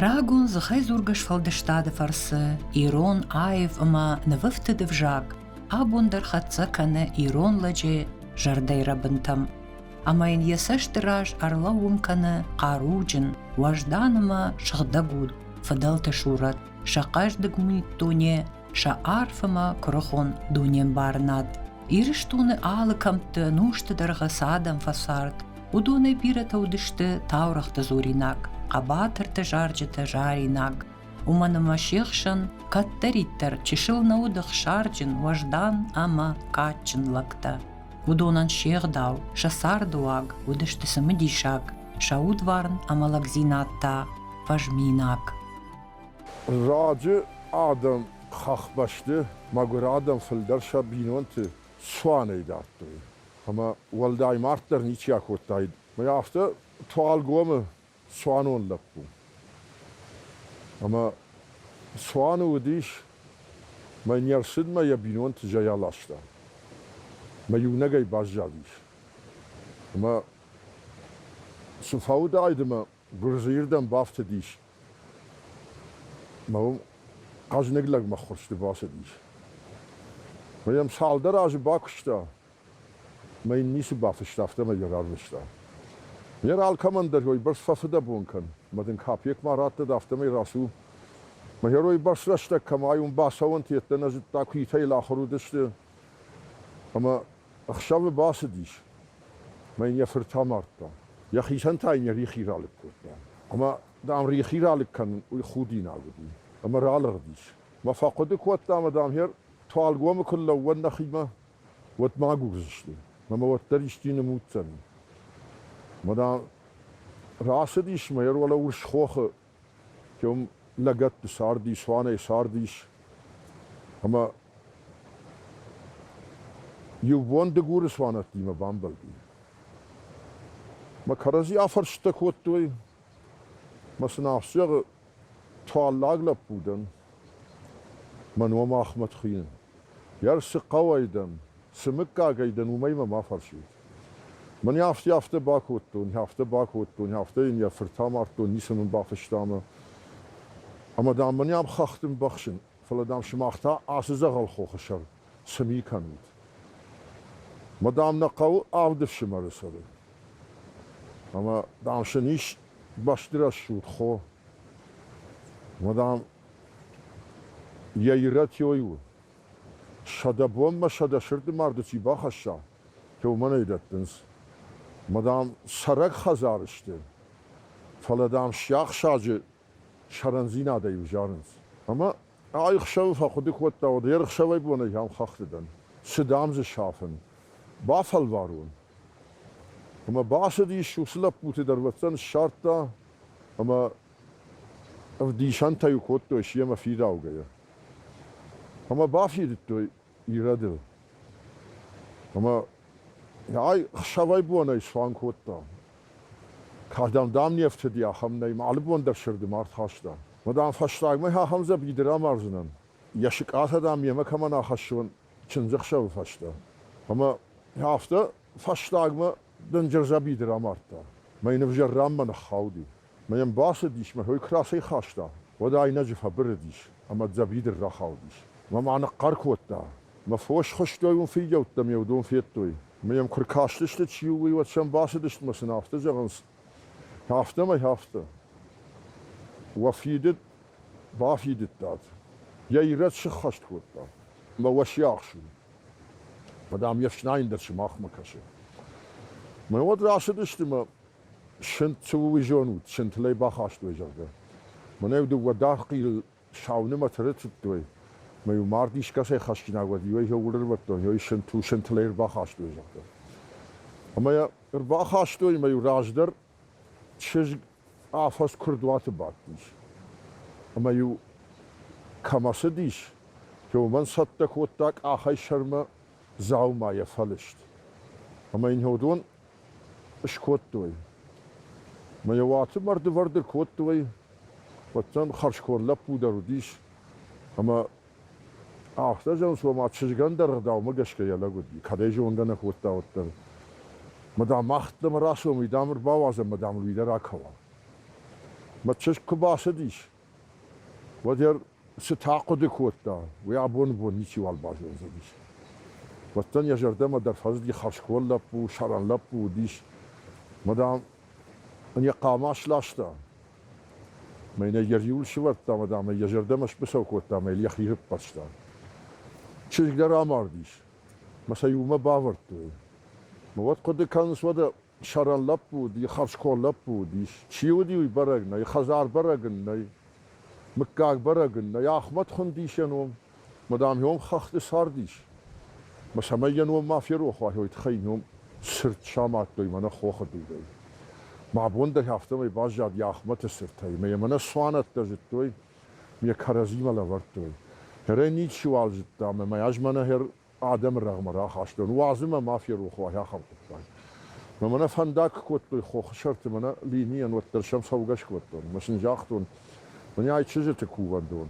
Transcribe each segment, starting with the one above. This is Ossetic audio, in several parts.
Рагон дзыхӕйдзургӕ сфӕлдыстады фӕрцы ирон аив ӕмӕ нывӕфтыд ӕвзаг абон дӕр хӕццӕ кӕны ирон лӕджы зӕрдӕйы рӕбынтӕм ӕмӕ йын йӕ цӕсты раз ӕрлӕууын кӕны хъаруджын, уӕздан ӕмӕ сыгъдӕгуд фыдӕлты сурӕт, сӕ хъӕздыг миддуне, сӕ арф ӕмӕ куырыхон дунембарынад. Ирыстоны алы кӕмтты ӕнусты дӕргъы цы адӕм фӕцард, уыдонӕй бирӕтӕ уыдысты таурӕгъты дзуринаг, хъӕбатырты зарджытӕ заринаг. Уымӕн ӕмӕ се хсӕн кӕддӕриддӕр чысыл нӕ уыд ӕхсарджын, уӕздан ӕмӕ кадджын лӕгтӕ. Уыдонӕн се гъдау, сӕ цардыуаг уыдысты цымыдисаг, сӕ удварн ӕмӕ лӕгдзинад та фӕзминаг. Раджы адӕм хӕхбӕсты мӕгуыр адӕм фылдӕр сӕ бинонты цуанӕй дардтой. Ӕмӕ уӕлдай мард дӕр ничи акодтаид. Мӕ афтӕ Туалгомы цуанон лӕппу. Ӕмӕ цуаны уыдис, мӕ не рцыдмӕ йӕ бинонты зӕй аласта. Мӕ иунӕгӕй баззадис. Ӕмӕ цы фӕуыдаид ӕмӕ Гуырдзыйырдӕм бафтыдис мӕ уым хъӕзныг лӕгмӕ ххуырсты бацыдис. Мӕ йӕм цалдӕр азы бакуыста, мӕ йын ницы бафыста, афтӕмӕй йӕ рарвыста. Ныр алкӕмӕн дӕр уыйбӕрц фӕфыдӕбон кӕн, мӕ дын капек ма раттӕд, афтӕмӕй рацу. Мӕ йӕ уыйбӕрц рӕстӕг кӕмӕй уым бацӕуӕнты йеддӕ нӕ зыдта, куитӕ йыл ахуыр уыдысты. Ӕмӕ Ӕхсӕвы бацыдис, мӕ йын йӕ фырт амардта. Йӕхицӕн та йын йӕ рихи ралыг кодта. Ӕмӕ, дам, рихи ралыг кӕнын уый худинаг уыди. Ӕмӕ ралыгъдис. Мӕ фӕхъуыды кодта ӕмӕ, дам, гъер Туалгомы куы ныллӕууӕн нӕхимӕ, уӕд ма агурдзысты. Мӕ мӕ уӕддӕр исчи нымудздзӕни. Мӕ, дам, рацыдис мӕ йер уӕлӕ Урс хохы Уым лӕгӕтты цардис, цуанӕй цардис. Ӕмӕ иу бон Дыгуры цуанӕттимӕ бамбӕлди. Мӕ кӕрӕдзи афӕрстытӕ кодтой, мӕ сын афтӕ зӕгъы, туаллаг лӕппу дӕн, мӕ ном Ахмӕт хуыйны. Йӕ цы хъӕуӕй дӕн, цы мыггагӕй дӕн, уымӕй мӕ ма фӕрсут. Мӕн афтӕ афтӕ бакодтон, афтӕ бакодтон, афтӕ йын йӕ фырт амардтон, ницы мын бафыста ӕмӕ ӕмӕ, дам, мӕн ам хӕхты мбӕхсын, фӕлӕ, дам, сымах та ацы дзӕгъӕл хохы сӕр цы ми кӕнут? Мӕ, дам, нӕ хъӕуы авд ӕфсымӕры цӕры. Ӕмӕ, дам, сын ис бӕстырӕсугъд хо. Мӕ, дам, йӕ ирӕтёй у. 100 бонмӕ 100 сырды марды чи бахӕсса, уымӕн ӕй дӕттынц. Мӕ, дам, цӕрӕг хӕдзар сты, фӕлӕ, дам, сиахсаджы сӕрӕндзинадӕй ӕвзарынц. Ӕмӕ ӕхсӕвы фӕхъуыды кодта, уӕд ӕрхсӕвӕй-бонӕй ам хӕхты дӕн. Цы, дам, дзы сафын? Бафӕлварон. Ӕмӕ бацыдис, уыцы лӕппуты дӕр ӕвӕццӕн ссардта ӕмӕ ӕвдисӕнтӕ-иу кодтой семӕ фидаугӕйӕ. Ӕмӕ бафидыдтой ирӕдыл. Ӕмӕ ай хсӕвӕй-бонӕй цуан кодта. Кӕдӕм, дам, не фтыди, ахӕм нӕй. Алы бон дӕр сырды мард хаста. Мӕ, дам, фӕстагмӕ ахӕм дзӕбидыр амардзынӕн. Йӕ сыкъатӕ, дам, йемӕ кӕмӕн ахӕссон чындзӕхсӕвы фӕстӕ. Ӕмӕ афтӕ фӕстагмӕ дынджыр дзӕбидыр амардта. Мӕ йын ӕвзӕр ранмӕ ныххауди. Мӕ йӕм бацыдис, мӕ хой куы рацӕйхаста, уӕд айнӕджы фӕбырыдис ӕмӕ дзӕбидыр рахаудис. Мӕ ма ныхъхъӕр кодта. Мӕ фос хызтой уым фыййӕуттӕ мӕ уыдон федтой. Мӕ йӕм куы ркастысты, чи у, уый, уӕд сӕм бацыдысты мӕ сын афтӕ зӕгъынц, афтӕмӕй афтӕ. Уӕ фидыд бафидыдтат. Йӕ ирӕд сыххӕст кодта. Мӕ уӕ сиахс у. Мӕ, дам, йе фснайын дӕр сымахмӕ кӕсы. Мӕ уӕд рацыдысты мӕ Сынт цы у, уый зонут, сынтыл ӕй бахастой, зӕгъгӕ. Мӕнӕ-иу дыууӕ даргъ хъилыл сау нымӕт ӕрытыдтой, мӕ-иу мард искӕцӕй хӕссинаг уӕд, иуӕй йӕ ӕрывӕрдтон, иуӕй сынт у, сынтыл ӕй ӕрбахастой, зӕгъгӕ. Ӕмӕ йӕ ӕрбахастой, ӕмӕ-иу раздӕр чызг афӕдз куырдуаты бадтис. Ӕмӕ-иу кӕмӕ цыдис, уымӕн цӕттӕ кодта къахӕй сӕрмӕ дзаумайӕ фӕлыст. Ӕмӕ йын уыдон скодтой. Мӕ йӕ уаты мӕрдывӕрд ӕркодтой, уӕддӕр хӕрзконд лӕппу дӕр уыдис. Ӕмӕ афтӕ зӕгъынц, ома чызгӕн дӕр ӕгъдаумӕ гӕсгӕ йӕ лӕг уыди, кӕд ӕй зонгӕ нӕ кодта, уӕддӕр. Мӕ дам, мах дӕм рацӕуӕм, уый дам ӕрбауадзӕм, мӕ дам, уый дӕр акӕуа. Мӕ чызг куы бацыдис, уӕд йӕ цытӕ хъуыды кодта, уый абоны бон ничиуал базондзӕнис. Уӕддӕр йӕ зӕрдӕмӕ дӕр фӕзынди хӕрзконд лӕппу, сӕрӕн лӕппу уыдис. Мӕ, дам, ын йӕ хъама сласта. Мӕ йын ӕй йӕ риуыл сывӕрдта ӕмӕ, дам, ӕй йӕ зӕрдӕмӕ сбыцӕу кодта ӕмӕ йыл йӕхи рыппӕрста. Чызг дӕр амардис, мӕ сӕ иумӕ бавӕрдтой. Мӕ уӕд хъуыды кӕнынц, уӕдӕ сӕрӕн лӕппу уыди, хӕрзконд лӕппу уыдис. Чи уыди, уый бӕрӕг нӕй, хӕдзар бӕрӕг ын нӕй, мыггаг бӕрӕг ын нӕй. Ахмӕт хуындис йӕ ном. Мӕ, дам, ном хӕхты цардис. Мӕ цӕмӕй йӕ ном ма ферох уа, уый тыххӕй ном цырт самадтой мӕнӕ хохы дурӕй. Мӕ бон дӕр афтӕмӕй баззад йӕ Ахмӕты цыртӕй. Мӕ йӕ мӕнӕ цуанӕттӕ зыдтой, йӕ кӕрӕдзимӕ лӕвӕрдтой. Хӕрӕй ничиуал зыдта, ӕмӕ мӕ ӕз мӕнӕ адӕмы рӕгъмӕ рахастон. Уадзы мӕ ма ферох уа ахӕм хъуыддаг. Мӕ мӕнӕ фӕндаг кодтой хохы сӕрты, мӕнӕ линийӕн уӕддӕр сӕм цӕугӕ скодтон. Мӕ сын загътон, мӕнӕ ай чызджыты кувӕндон.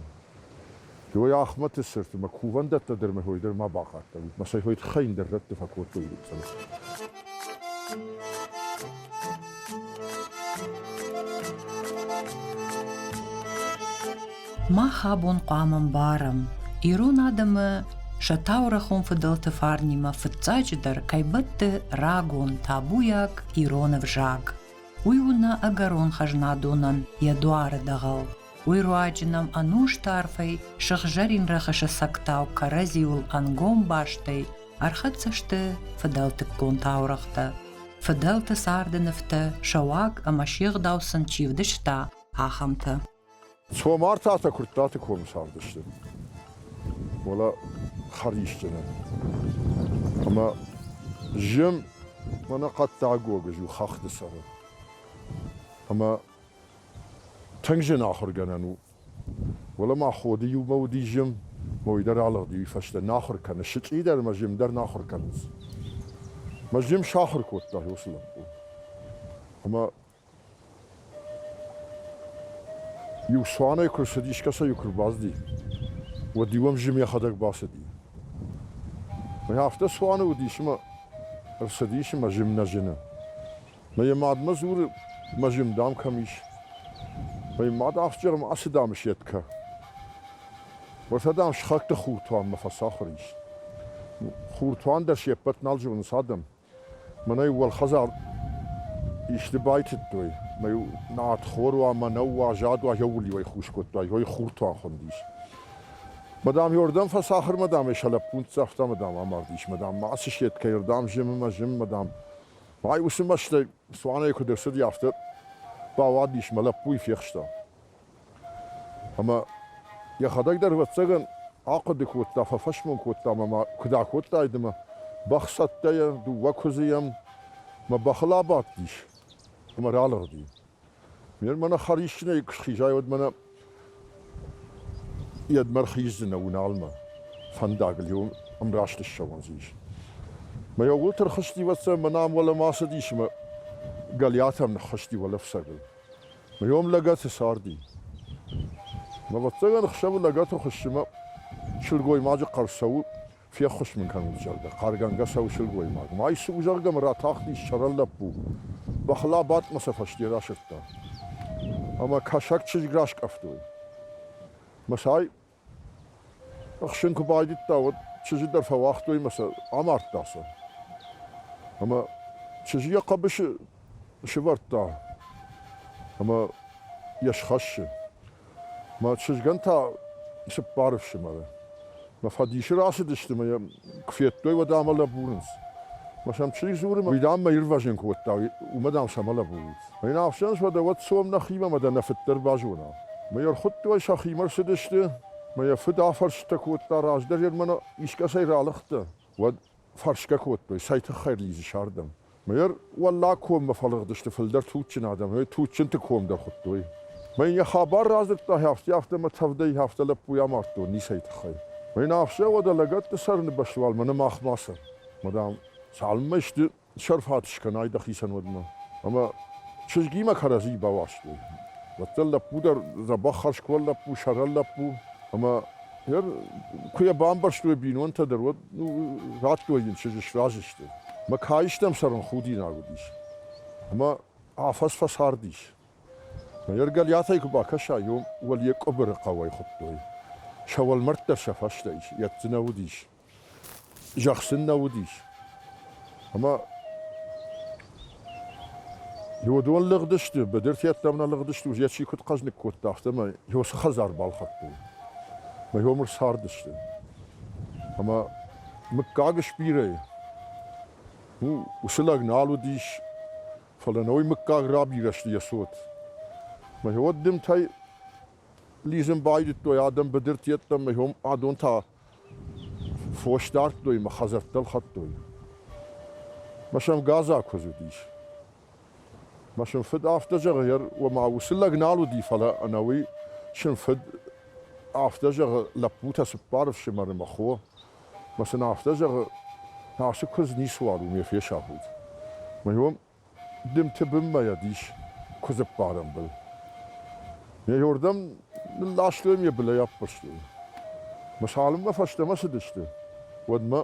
Ой, Ахмӕты цырты мӕ кувӕндӕттӕ дӕр мӕ хой дӕр ма бахъахъхъӕнут. Мӕ сӕ хой тыххӕй ӕндӕр рӕтты фӕкодтой гыццыл. Мах абон хъуамӕ мбарӕм, ирон адӕмы сӕ таурӕгъон фыдӕлты фарнимӕ фыццаджыдӕр кӕй бӕтты рагон табуйаг ирон ӕвзаг. Уый у нӕ ӕгӕрон хӕзнадонӕн йӕ дуары дӕгъӕл. Уый руаджы нӕм ӕнусты арфӕй сыгъзӕрин рӕхысы цӕгтау кӕрӕдзиуыл ӕнгом бастӕй ӕрхӕццӕ сты фыдӕлтыккон таурӕгътӕ. Фыдӕлты царды нывтӕ, сӕ уаг ӕмӕ се гъдау сын чи вдыста, ахӕмтӕ. Цомартатӕ Куырттаты комы цардысты, уӕлӕ Хӕрисджыны. Ӕмӕ зым мӕнӕ хъӕддаг гогыз у хӕхты цӕры. Ӕмӕ тынг зын ахуыргӕнӕн у. Уӕлӕ ма Ходы иумӕ уыди зым, мӕ уый дӕр алыгъди уый фӕстӕ нӕ ахуыр кӕны. Сычъи дӕр ӕмӕ зым дӕр нӕ ахуыр кӕнынц. Мӕ зым сахуыр кодта уыцы лӕппу. Ӕмӕ Иу цуанӕй куы рцыди, искӕцӕй-иу куы рбацыди, уӕд-иу ӕм зым йӕхӕдӕг бацыди. Афтӕ цуаны уыдис ӕмӕ ӕрцыдис ӕмӕ зым нӕ зыны. Мӕ йӕ мадмӕ дзуры, мӕ зым, дам, кӕм ис? Мӕ йын мад афтӕ зӕгъы, ацы дам сеткӕ. Уӕртӕ, дам, сыхӕгты хуртуанмӕ фӕцахуыр ис. Хуртуан дӕр се ппӕт нал зонынц адӕм. Мӕнӕй уӕлхӕдзар исты байтыдтой, мӕ-иу нартхор уа, мӕнӕу уа, зад уа, еуыл-иу ӕй хус кодтой, ой хуртуан хуындис. Мӕ, дам, ёрдӕм фӕсахыр, мӕ, дам, ӕй сӕ лӕппун цӕфтӕ, мӕ, дам, амардис, мӕ, дам, ацы сеткӕй ӕрдӕм зымы, мӕ зым, мӕ, дам. Ай уыцы мӕстӕй цуанӕй куыд ӕрцыди, афтӕ бауадис, мӕ лӕппуйы фехста. Ӕмӕ йӕхӕдӕг дӕр, ӕвӕццӕгӕн, ахъуыды кодта, фӕфӕсмон кодта ӕмӕ ма куыд акодтаид ӕмӕ бӕх цӕттӕ йӕ, дыууӕ куыдзы йӕм мӕ бӕхыл абадтис ӕмӕ ралыгъди. Ме мӕнӕ хӕрисджынӕй куы схизай, уӕд мӕнӕ йедмӕ рхиздзынӕ Уыналмӕ фӕндагыл иу ӕмраст ссӕуӕн дзы ис. Мӕ йӕ уылты рхызти, ӕвӕццӕгӕн, мӕнӕ ам уӕлӕмӕ ацыдис ӕмӕ Гӕлиатӕм ныххызти уӕлӕфцӕгыл. Уым лӕгӕты царди. Ӕвӕццӕгӕн, ӕхсӕвы лӕгӕты хуыссы мӕ сылгоймаджы хъӕр цӕуы, феххуыс мын кӕнут, зӕгъгӕ, хъӕргӕнгӕ цӕуы сылгоймаг. Мӕй цы у, зӕгъгӕ, мӕ ратахтис сӕрӕн лӕппу. Бӕхыл абадт мӕ сӕ фӕсте расырдта. Ӕмӕ кӕсаг чызг раскъӕфтой. Мӕ сай Ӕхсын куы байдыдта, уӕд чызджы дӕр фӕуагътой ӕмӕ сӕ амардта сӕ. Ӕмӕ чызджы йӕ хъӕбысы сывӕрдта ӕмӕ йӕ схӕссы. Мӕ чызгӕн та цыппар ӕфсымӕры. Мӕ фӕдисы рацыдысты ӕмӕ йӕ куы федтой, уӕд ӕмӕ лӕбурынц. Мӕ сӕм чызг дзуры, уый дам мӕ ирвӕзын кодта, уымӕ дам цӕмӕ лӕбурут. Мӕ йын афсӕнс уӕдӕ уӕд цом нӕхимӕ ӕмӕ дӕ нӕ фыд дӕр базона. Мӕ йӕ рхуыдтой, сӕхимӕ рцыдысты, мӕ йӕ фыд афӕрстытӕ кодта, раздӕр йӕ мӕнӕ искӕцӕй ралыгъдтӕ, уӕд фӕрсгӕ кодтой, цӕй тыххӕй лидзыс ардӕм. Мӕ йӕ уӕллаг коммӕ фӕлыгъдысты фылдӕр туджджын адӕм, туджджынты ком дӕр хуыдтой. Мӕ йын йӕ хабар радзырдта, афтӕ, афтӕ мӕ тӕвдӕй афтӕ лӕппуйы амардтон ницӕй тыххӕй. Мӕ йын афтӕ уӕдӕ лӕгӕтты цӕрыны бӕсты уал мӕнӕ мах ма цӕр. Мӕ, дам, цалынмӕ сты сӕрфат скӕнай дӕхицӕн уӕдмӕ. Ӕмӕ чызгимӕ кӕрӕдзи бауарзтой. Уӕддӕр лӕппу дӕр дзӕбӕх хӕрзконд лӕппу, сӕрӕн лӕппу. Ӕмӕ куы йӕ бамбӕрстой бинонтӕ дӕр, уӕд радтой йын чызджы, сразы сты. Мӕ каистӕм цӕрын худинаг уыдис. Ӕмӕ афӕдз фӕцардис. Ергӕлиатӕй куы бакӕсай, уым уӕле къуыбыры хъӕуӕй хуыдтой. Сӕ уӕлмӕрдтӕ сӕ фӕстӕ ис, йӕ дзы нӕ уыдис. Зӕхх сын нӕ уыдис. Ӕмӕ уыдон лыгъдысты, быдырты йеддӕмӕ нӕ лыгъдысты, йӕ чи куыд хъӕзныг кодта, афтӕмӕй уыцы хӕдзар балхӕдтой. Мӕ уым ӕрцардысты. Ӕмӕ мыггаг сбирӕ и. Уыцы лӕг нал уыдис, фӕлӕ нӕ уый мыггаг рабирӕ сты йӕ цот. Мӕ уӕд дымтӕй лидзын байдыдтой адӕм быдырты йеддӕмӕ, адон та фос дардтой мӕ хӕдзӕрттӕ ӕлхӕдтой. Мӕ сӕм гадза куыдз уыдис. Мӕ сын фыд афтӕ зӕгъы, ома уыцы лӕг нал уыди, фӕлӕ ӕнӕуый сын фыд афтӕ зӕгъы, лӕппутӕ цыппар ӕфсымӕры мӕ хо. Мӕ сын афтӕ зӕгъы, ацы куыдз ницыуал у, ме фесафут. Мӕ уым дымты бынмӕ йӕ дис куыдзы ппарӕн был. Ме уырдӕм нылластой ме былӕй аппӕрстой. Мӕ цалынмӕ фӕстӕмӕ цыдысты, уӕдмӕ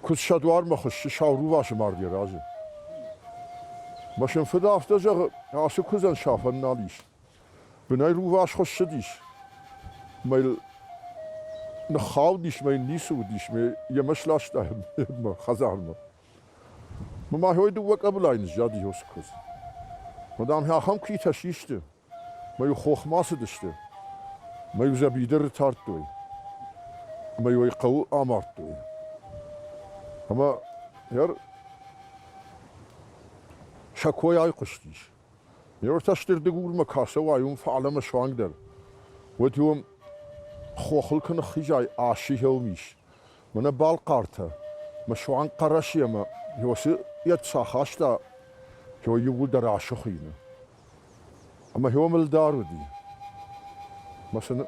куыдз сӕ дуармӕ хуыссы сау рувасы мард йӕ разы. Мӕ сын фыд афтӕ зӕгъы, ацы куыдзӕн сафӕн нал ис. Бынӕй рувас хуыссыдис, мӕ йыл ныххаудис, мӕ йын ницы уыдис, мӕ йемӕ сласта мӕ хӕдзармӕ. Мӕ ма хой дыууӕ къӕбылайы ныззади уыцы куыдз. Мӕ дам, ахӕм куитӕ систы, мӕ-иу хохмӕ ацыдысты, мӕ-иу дзӕбидыр ӕртардтой, ӕмӕ-иу ӕй хъӕуы амардтой. Ӕмӕ сӕ кой айхъуыстис. Ме ртӕ стыр Дыгурмӕ куы ацӕуай, уым фалӕмӕ суангдӕр, уӕд уым хохыл куы ныххизай, асы хъӕуым ис. Мӕнӕ балхъартӕ, мӕ суанг Хъӕрӕсемӕ Иосы йӕ цы ахаста, уый иууылдӕр асы хуыйны. Ӕмӕ уым ӕлдар уыди. Мӕ сын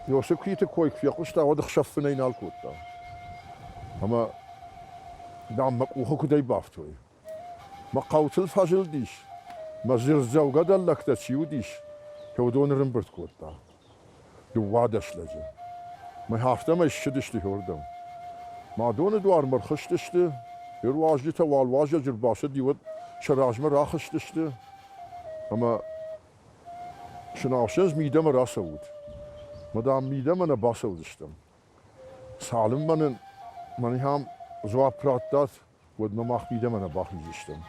Иосы куиты кой куы фехъуыста, уӕд ӕхсӕв фынӕй нал кодта. Ӕмӕ, дам, мӕ къухы куыдӕй бафтой. Мӕ хъӕутыл фӕзылдис, мӕ дзырддзӕугӕ дӕллӕгтӕ чи уыдис, уыдон ӕрӕмбырд кодта. 12 лӕджы. Мӕ афтӕмӕй ссыдысты уырдӕм. Мадоны дуармӕ рхызтысты, йе руазджытӕ уал уазӕджы рбацыди, уӕд сӕ размӕ рахызтысты ӕмӕ сын ӕхсӕз мидӕмӕ рацӕут. Мӕ, дам, мидӕмӕ нӕ бацӕудзыстӕм. Цалынмӕ нын мӕнӕ ахӕм дзуапп раттат, уӕдмӕ мах мидӕмӕ нӕ бахиздзыстӕм.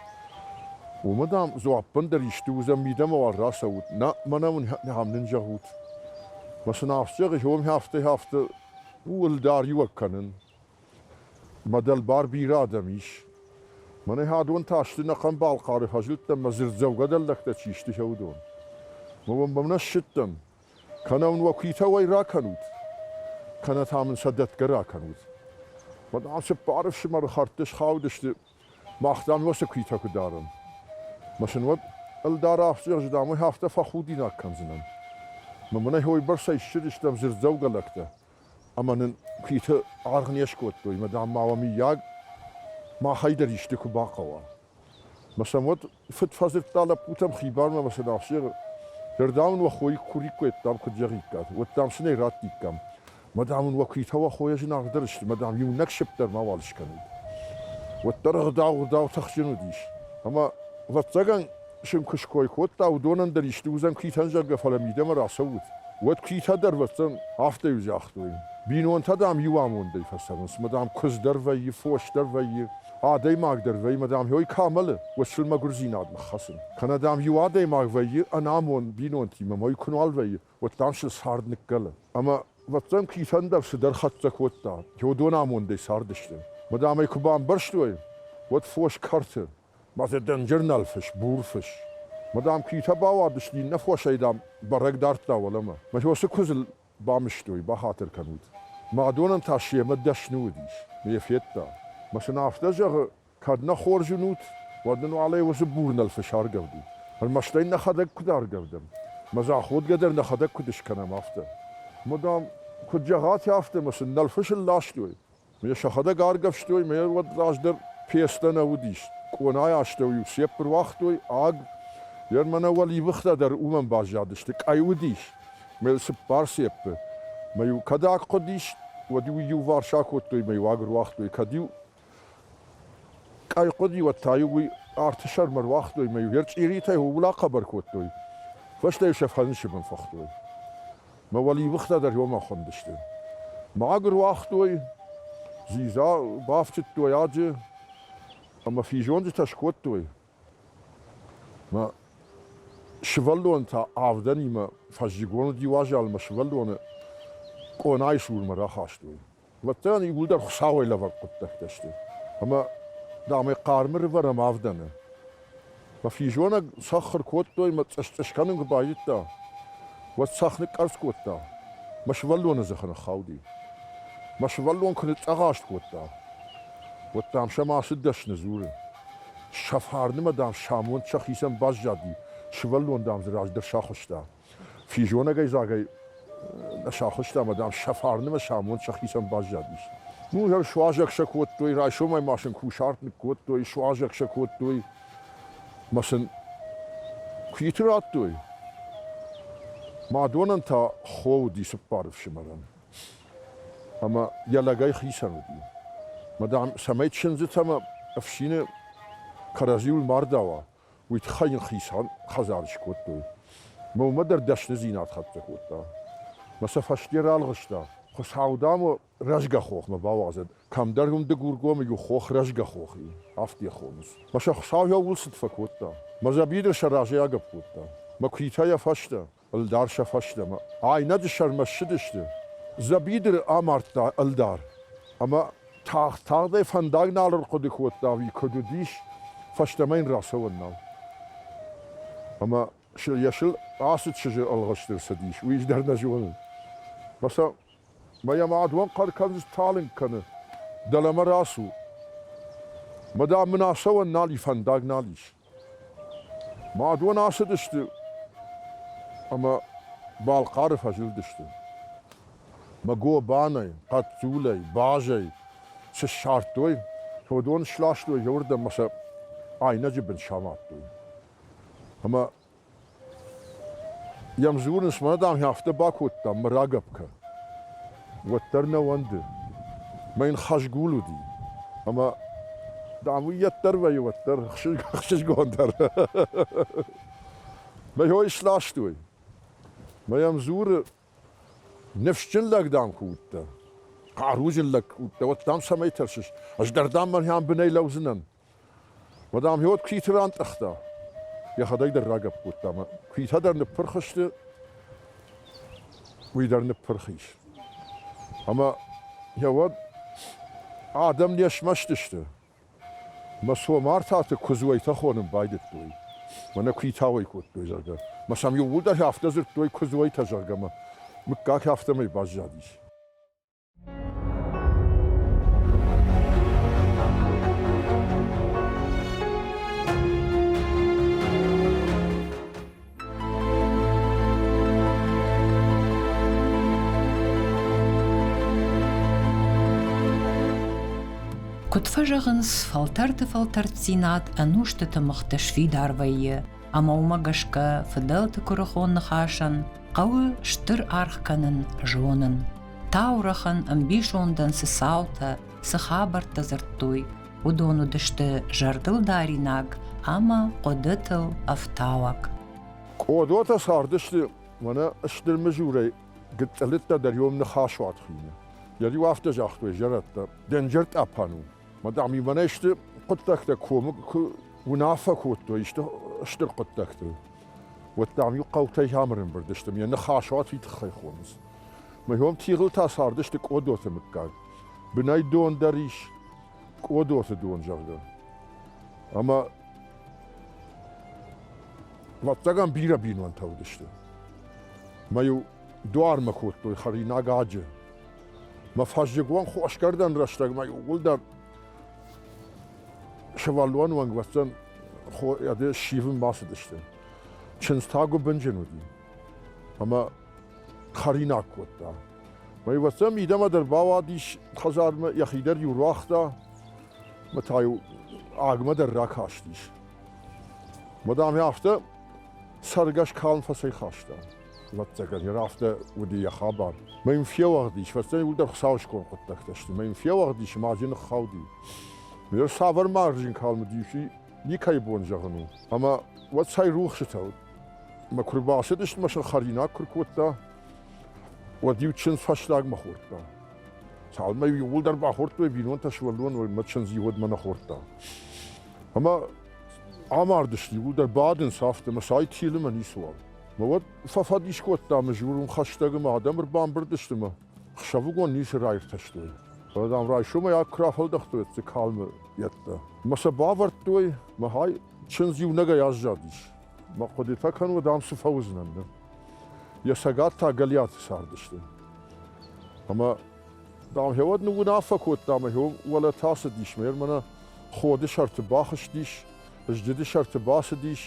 Уымӕ, дам, дзуаппӕн дӕр исты уыдзӕн, мидӕмӕ уал рацӕут, нӕ, мӕнӕ уын ахӕм нын зӕгъут. Мӕ сын афтӕ зӕгъы, уым афтӕ, афтӕ ууыл дӕр-иуӕг кӕнын. Мӕ дӕлбар бирӕ адӕм ис. Мӕнӕ адон та сты нӕхъӕн Балхъары фӕзылдтӕн мӕ дзырддзӕугӕ дӕллӕгтӕ чи сты, уыдон. Мӕ уым нӕ ссыдтӕн. Кӕнӕ уын уӕ куитӕ уӕй ракӕнут, кӕнӕ та мын сӕ дӕтгӕ ракӕнут. Уӕд ам цыппар ӕфсымӕры хӕрдты схаудысты, мах, дам, уыцы куитӕ куы дарӕм. Мӕ сын уӕд ӕлдар афтӕ, дам, уый афтӕ фӕхудинаг кӕндзынӕн. Мӕ мын ӕй уыйбӕрцӕй ссыдыстӕм дзырддзӕугӕ лӕгтӕ, ӕмӕ нын куиты аргъ не скодтой, мӕ, дам, ма уӕ мыййаг махӕй дӕр исты куы бахъӕуа. Мӕ сӕм уӕд фыд фӕдзырдта лӕппутӕм хибармӕ ӕмӕ сын афсӕры, Дӕр, дам, уын уӕ хойы куриккой, дам, куыд зӕгъиккат, уӕд, дам, сын ӕй раттиккам. Мӕ, дам, уын уӕ куитӕ уӕ хойӕ зынаргъдӕр сты, мӕ, дам, иунӕг сыпп дӕр мауал скӕнут. Уӕддӕр ӕгъдау ӕгъдау тыхджын уыдис. Ӕмӕ, ӕвӕццӕгӕн, сын куы ской кодта, уыдонӕн дӕр исты уыдзӕн куитӕн, зӕгъгӕ, фӕлӕ мидӕмӕ рацӕут. Уӕд куитӕ дӕр, ӕвӕццӕн, афтӕ-иу загътой. Бинонтӕ, дам, иу амондӕй фӕцӕрынц, мӕ, дам, куыдз дӕр вӕййы, фос дӕр вӕййы, адӕймаг дӕр вӕййы, мӕ, дам, ой куы амӕлы, уӕд сыл мӕгуырдзинад ныххӕцын. Кӕнӕ, дам, иу адӕймаг вӕййы ӕнамонд бинонтимӕ, мӕ уый куы нуал вӕййы, уӕд, дам, сыл цард ныккӕлы. Ӕмӕ, ӕвӕццӕгӕн, куитӕн дӕр цыдӕр хӕццӕ кодта, уыдон амондӕй цардысты. Мӕ, дам, ӕй куы бамбӕрстой, уӕд фос кӕрты, Ма дзы дынджыр нӕл фыс, бур фыс. Мӕ, дам, куитӕ бауадысты, иннӕ фосӕй, дам, бӕрӕг дардта уӕлӕмӕ. Мӕ уыцы куыдзыл бамыстой, бахатыр кӕнут. Мадонӕн та семӕ дӕсны уыдис, мӕ йӕ федта. Мӕ сын афтӕ зӕгъы, кӕд нӕ хорз уынут, уӕд нын уалӕ уыцы бур нӕл фыс аргӕвдут. Ӕрмӕст ӕй нӕхӕдӕг куыд аргӕвдӕм, мӕ дзы аходгӕ дӕр нӕхӕдӕг куыд скӕнӕм, афтӕ. Мӕ, дам, куыд зӕгъат, афтӕ, мӕ сын нӕл фысыл ластой. Ме сӕхӕдӕг аргӕвстой, ме уӕд раздӕр пьесӕ нӕ уыдис. Къонайы астӕу-иу сепп ӕруагътой, аг, йе мӕнӕ уӕливыхтӕ дӕр уымӕн баззадысты, къӕй уыдис, мӕ цыппар сеппы. Мӕ-иу кӕд аг хъуыдис, уӕд-иу иуварс акодтой, мӕ-иу аг ӕруагътой, кӕд-иу къӕй хъуыди, уӕд та-иу уый арты сӕрмӕ руагътой мӕ-иу йе рчъиритӕй ууыл ахъӕбӕр кодтой, фӕстӕ-иу сӕ фӕнысы бын фыхтой. Мӕ уӕливыхтӕ дӕр уымӕ хуындысты. Мӕгуыр уагътой, дзидза бафтыдтой аджы ӕмӕ физонджытӕ скодтой. Мӕ сывӕллон та авдӕнимӕ фӕззыгон уыди уазал мӕ сывӕллоны къонайы цурмӕ рахастой. Уӕддӕр иууылдӕр Хуыцауӕй лӕвӕрд хъуыддӕгтӕ сты. Ӕмӕ, дам ӕй хъармы рывӕрӕм авдӕны. Мӕ физонӕг цӕхх ӕркодтой мӕ цъыс-цъыс кӕнын куы байдыдта, уӕд цӕхх ныкъкъӕрцц кодта, мӕ сывӕллоны дзыхы ныххауди. Мӕ сывӕллон куы ныцъцъӕгъаст кодта, уӕд, дам, сӕм ацы дӕсны дзуры. Сӕ фарнмӕ, дам, сӕ амонд сӕхицӕн баззади, сывӕллон, дам, дзы раздӕр сахуыста. Физонӕгӕй дзагӕй нӕ сахуыста ӕмӕ, дам, сӕ фарнмӕ сӕ амонд сӕхицӕн баззадис. Ну, суазӕг сӕ кодтой, райсомӕй ма сын кусарт ныккодтой, суазӕг сӕ кодтой мӕ сын куиты радтой. Мадонӕн та хо уыди цыппар ӕфсымӕрӕн. Ӕмӕ йӕ лӕгӕй хицӕн уыди. Мӕ, дам, цӕмӕй чындзытӕ ӕмӕ ӕфсины кӕрӕдзиуыл ма рдауа, уый тыххӕй йын хицӕн хӕдзар скодтой. Мӕ уымӕ дӕр дӕсныдзинад хӕццӕ кодта. Мӕ сӕ фӕсте ралгъыста, Хуыцау, дам, рӕзгӕ хохмӕ бауадзӕд. Кӕмдӕр уым Дыгургомы иу хох рӕзгӕ хох и, афтӕ хонынц. Мӕ сӕ Хуыцау йӕ ууыл цыд фӕкодта. Мӕ дзӕбидыр сӕ разӕй агӕпп кодта. Мӕ куитӕ йӕ фӕстӕ, ӕлдар сӕ фӕстӕмӕ. Айнӕджы сӕрмӕ ссыдысты. Дзӕбидыры амардта ӕлдар. Ӕмӕ тагъд-тагъдӕй фӕндаг нал ӕрхъуыды кодта, ӕви куыд уыдис, фӕстӕмӕ йын рацӕуӕн нал. Ӕмӕ йӕ сыл ацы чызджы ӕлгъыст ӕрцыдис, уый дӕр нӕ зонын. Мӕ сӕ мӕ йӕ мадуан хъӕр кӕныс, талынг кӕны, дӕлӕмӕ рацу. Мӕ дам мын ацӕуӕн нал и, фӕндаг нал ис. Мадон ацыдысты ӕмӕ Балхъары фӕзылдысты. Мӕ гобанӕй, хъӕццулӕй, базӕй цы ссардтой, уыдон сластой еуырдӕм ӕмӕ сӕ айнӕджы бын самадтой. Ӕмӕ йӕм дзурынц, мӕнӕ дам афтӕ бакодтам, мӕ рагӕпп кӕн. Уӕддӕр нӕ уӕнды. Мӕ йын хӕзгул уыди. Ӕмӕ, дам, уый йеддӕр вӕййы, уӕддӕр ӕхсызгондӕр. Мӕ йой сластой. Мӕ йӕм дзуры, ныфсджын лӕг, дам, куы уыдтӕ, хъаруджын лӕг куы уыдтӕ, уӕд, дам, цӕмӕй тӕрсыс? Ӕз дӕр, дам, мӕн бынӕй лӕудзынӕн. Уӕд ам йод куиты рантъыхта. Йӕхӕдӕг дӕр рагӕпп кодта ӕмӕ куитӕ дӕр ныппырх сты, уый дӕр ныппырх ис. Ӕмӕ йӕ уӕд адӕм не смӕсты сты. Мӕ Цомартаты куыдз уӕйтӕ хонын байдыдтой. Мӕнӕ куитӕ уӕй кодтой, зӕгъгӕ. Мӕ сӕм иууылдӕр афтӕ дзырдтой куыдз уӕйтӕ, зӕгъгӕ, мӕ мыггаг афтӕмӕй баззадис. Куыд фӕзӕгъынц, фӕлтӕрты фӕлтӕрддзинад ӕнусты тымыгъты сфидар вӕййы, ӕмӕ уымӕ гӕсгӕ фыдӕлты куырыхон ныхасӕн хъӕуы стыр аргъ кӕнын зонын. Таурӕхъӕн ӕмбисондӕн цы цаутӕ, цы хабӕрттӕ дзырдтой, уыдон уыдысты зӕрдылдаринаг ӕмӕ хъуыдытыл ӕфтауӕг. Къодотӕ цардысты мӕнӕ Стыр Мызурӕй гыццылыдтӕ дӕр иом ныхасуат хуины. Йӕ иу афтӕ загътой зӕрӕдтӕ, дӕнджер тъӕпӕн у. Мӕ дам, мӕнӕ сты хъуыддӕгтӕ комы куы уынаффӕ кодтой исты стыр хъуыддӕгты, уӕд, дам, иу хъӕутӕй ӕмрӕмбырд сты, йӕ ныхасуат уый тыххӕй хонынц. Мӕ тигъыл та цардысты Къодоты мыггаг. Бынӕй дон дӕр ис, Къодоты дон, зӕгъгӕ. Ӕмӕ ӕвӕццӕгӕн бирӕ бинонтӕ уыдысты. Мӕ-иу дуармӕ кодтой хӕринаг аджы. Мӕ фӕззыгон хосгӕрдӕн рӕстӕгмӕ иууылдӕр сывӕллон уӕнгвӕццӕн ссивын бацыдысты. Чындз та гуыбынджын уыди. Ӕмӕ хӕринаг кодта. Мӕ ӕвӕццӕн мидӕмӕ дӕр бауадис хӕдзармӕ, йӕхи дӕр иу руагъта, мӕ та-иу агмӕ дӕр ракастис. Мӕ дам афтӕ цӕргӕс калм фӕцӕйхаста. Ӕвӕццӕгӕн, йӕ афтӕ уыди йӕ хабар. Мӕ йын феуӕгъд ис, фӕццӕн иуылдӕр хуыцауысконд хъуыддӕгтӕ сты. Мӕ йын феуӕгъд ис, ӕмӕ аджы ныххауди. Ныр цавӕр маргджын калм уыдис, уый никӕй бон зӕгъын у. Ӕмӕ уӕд цӕй рухсытӕ уыд. Мӕ куы рбацыдысты мӕ сын хӕринаг куы ркодта, уӕд-иу чындз фӕстагмӕ хордта. Цалынмӕ иууылдӕр бахордтой бинонтӕ сывӕллон, уӕдмӕ чындз иуӕдмӕ нӕ хордта. Ӕмӕ амардысты иууылдӕр, бадынц афтӕ, мӕ сай тилы мӕ ницыуал. Мӕ уӕд фӕфӕдис кодта мӕ журон хӕстӕг ӕмӕ адӕм ӕрбамбырд сты мӕ хсӕвыгон ницы раиртӕстой. Фӕлӕ, дам, райсомӕй аг куы рафӕлдӕхтой дзы калмы йедтӕ. Мӕ сӕ бавӕрдтой, мӕ хай чындз иунӕгӕй аззадис. Мӕ хъуыдытӕ кӕн, уӕд ам цы фӕуыдзынӕн ныр? Йӕ цӕгат та Гӕлиаты цардысты. Ӕмӕ, дам, гъеуӕд ныууынаффӕ кодта ӕмӕ гъе уӕлӕ та цыдис, мӕ мӕнӕ Ходы сӕрты бахызтис, Зджыды сӕрты бацыдис,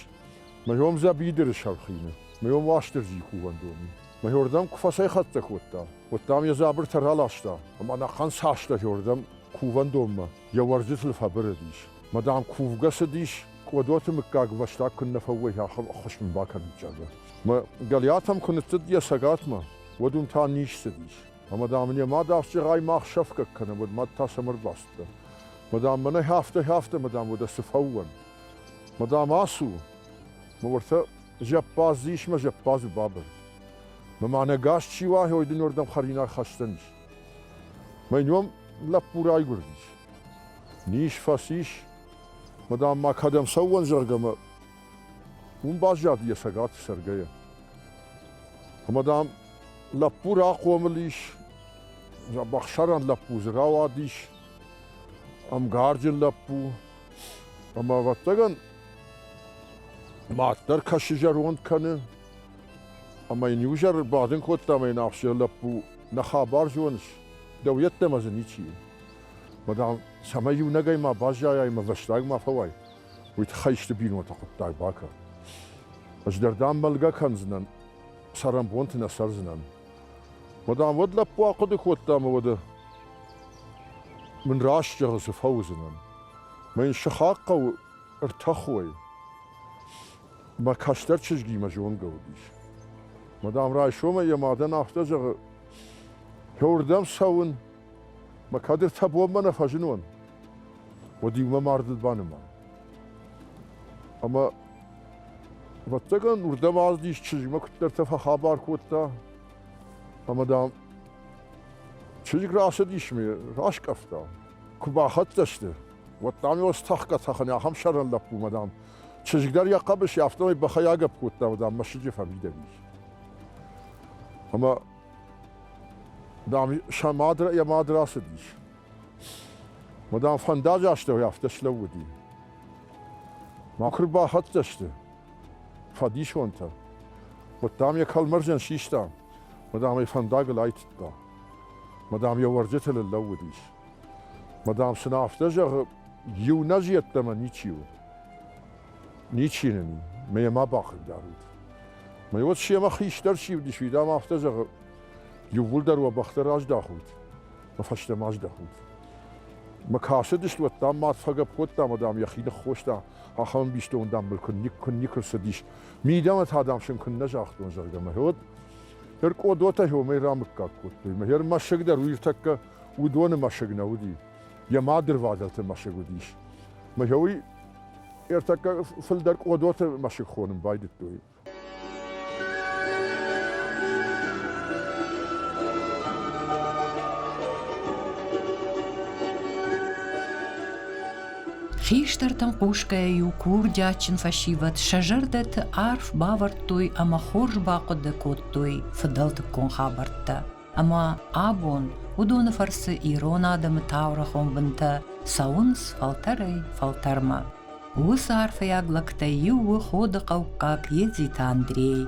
мӕ йом дзӕбидыры сӕрхины, мӕ йом Уастырджийы кувӕндоны. Мӕ йордӕм куы фӕцӕйхӕццӕ кодта, уӕд, дам, йӕ дзабыртӕ раласта ӕмӕ ӕнӕхъӕн цасдӕр йордӕм кувӕндонмӕ йӕ уӕрджытыл фӕбырыдис. Мӕ, дам, кувгӕ цыдис, Къодоты мыггаг вӕстаг куыннӕ фӕуой, ахӕм ӕххуыс мын бакӕнут, зӕгъгӕ. Мӕ Гӕлиатӕм куы ныццыд йӕ цӕгатмӕ, уӕд уым та низ цыдис. Ӕмӕ, дам, ын йӕ мад ӕфсӕрӕй мах сӕфгӕ кӕнӕм, уӕд мад та цӕмӕ ӕрбацыдтӕ? Мӕ, дам, мӕнӕ афтӕ, афтӕ, мӕ, дам, уӕдӕ цы фӕуӕн? Мӕ, дам, ацу. Мӕ уӕртӕ зӕппадз ис, мӕ зӕппадзы бабыр. Мӕ мӕнӕ гас чи уа, уый дын уырдӕм хӕринаг хӕсдзӕнис. Мӕ йын уым лӕппу райгуырдис. Низ фӕцис, мӕ, дам, ма кӕдӕм цӕуон, зӕгъгӕ, мӕ уым баззад йӕ цӕгаты цӕргӕйӕ. Ӕмӕ, дам, лӕппу рахъомыл ис, бӕхсӕрӕн лӕппу дзы рауадис, ӕмгарджын лӕппу. Ӕмӕ, ӕвӕццӕгӕн, мад дӕр кӕсы зӕронд кӕны. Ӕмӕ йын иу зӕр бадын кодта ӕмӕ йын ахсджиаг лӕппу, нӕ хабар зоныс, дӕу йеддӕмӕ дзы ничи и. Мӕ, дам, цӕмӕй иунӕгӕй ма баззайай ӕмӕ фӕстаг ма фӕуай, уый тыххӕй исты бинонты хъуыддаг бакӕ. Ӕз дӕр, дам, мӕлгӕ кӕндзынӕн, цӕрӕнбонты нӕ цӕрдзынӕн. Мӕ, дам, уӕд лӕппу ахъуыды кодта ӕмӕ уӕдӕ мын раст зӕгъы, цы фӕуыдзынӕн. Мӕ йын сыхаг хъӕуы ӕртӕхой. Мӕ кӕстӕр чызгимӕ зонгӕ уыдис. Мӕ, дам, райсомӕй йӕ мадӕн афтӕ зӕгъы, Хеуырдӕм цӕуын, мӕ кӕд ӕртӕ бонмӕ нӕ фӕзынон, уӕд иумӕ мардыл банымай. Ӕмӕ, ӕвӕццӕгӕн, уырдӕм ацыдис чызгмӕ куыддӕртӕ фӕхабар кодта, ӕмӕ, дам, чызг рацыдис ме раскъӕфта. Куы бахӕццӕ сты, уӕд, дам, ӕз тӕхгӕ-тӕхын ахӕм сӕрӕн лӕппумӕ, дам, чызг дӕр йӕ хъӕбысы афтӕмӕй бӕхӕй агӕпп кодта ӕмӕ, дам, мӕсыджы фӕмидӕг ис. Ӕмӕ, дам, сӕ мад, йӕ мад рацыдис. Мӕ, дам, фӕндаджы астӕу афтӕ слӕууыди. Ма куы рбахӕццӕ сты фӕдисонтӕ, уӕд, дам, йӕ кӕлмӕрзӕн систа, мӕ, дам, ӕй фӕндагыл айтыдта. Мӕ, дам, йӕ уӕрджытыл ныллӕууыдис. Мӕ, дам, сын афтӕ зӕгъы, иу нӕз йеддӕмӕ ничи у. Ничи нын и, мӕ йӕ ма бахъыгдарут. Мӕ уӕд семӕ хистӕр чи уыдис, уый, дам, афтӕ зӕгъы, иууылдӕр уӕ бӕхтӕ раздахут, мӕ фӕстӕмӕ аздӕхут. Мӕ кӕсыдысты, уӕд, дам, мад фӕгӕпп кодта ӕмӕ, дам, йӕхи ныххоста, ахӕм ӕмбисдон, дам, мыл куы никуы рцыдис. Мидӕмӕ та, дам, сын куыннӕ загътон, зӕгъгӕ, мӕ уӕд Гьер Къодотӕ уымӕй рамыггаг кодтой. Мӕ гьер мӕсыг дӕр уый ӕртӕккӕ уыдоны мӕсыг нӕ уыди. Йӕ мадырвадӕлты мӕсыг уыдис. Мӕ гье уый ӕртӕккӕ фылдӕр Къодоты мӕсыг хонын байдыдтой. Хистӕртӕм хъусгӕйӕ-иу курдиатджын фӕсивӕд сӕ зӕрдӕты арф бавӕрдтой ӕмӕ хорз бахъуыды кодтой фыдӕлтыккон хабӕрттӕ. Ӕмӕ абон уыдоны фӕрцы ирон адӕмы таурӕгъон бынтӕ цӕуынц фӕлтӕрӕй-фӕлтӕрмӕ. Уыцы арфӕйаг лӕгтӕй иу у Ходыхъӕуккаг Едзиты Андрей.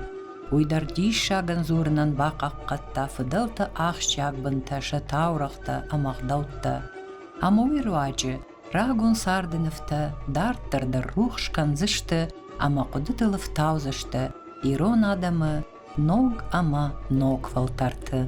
Уый дӕр диссагӕн дзурынӕн бахъахъхъӕдта фыдӕлты ахсджиаг бынтӕ, сӕ таурӕгътӕ ӕмӕ ӕгъдӕуттӕ. Ӕмӕ уый руаджы рагон царды нывтӕ дарддӕр дӕр рухс кӕндзысты ӕмӕ хъуыдытыл ӕфтаудзысты ирон адӕмы ног ӕмӕ ног фӕлтӕрты.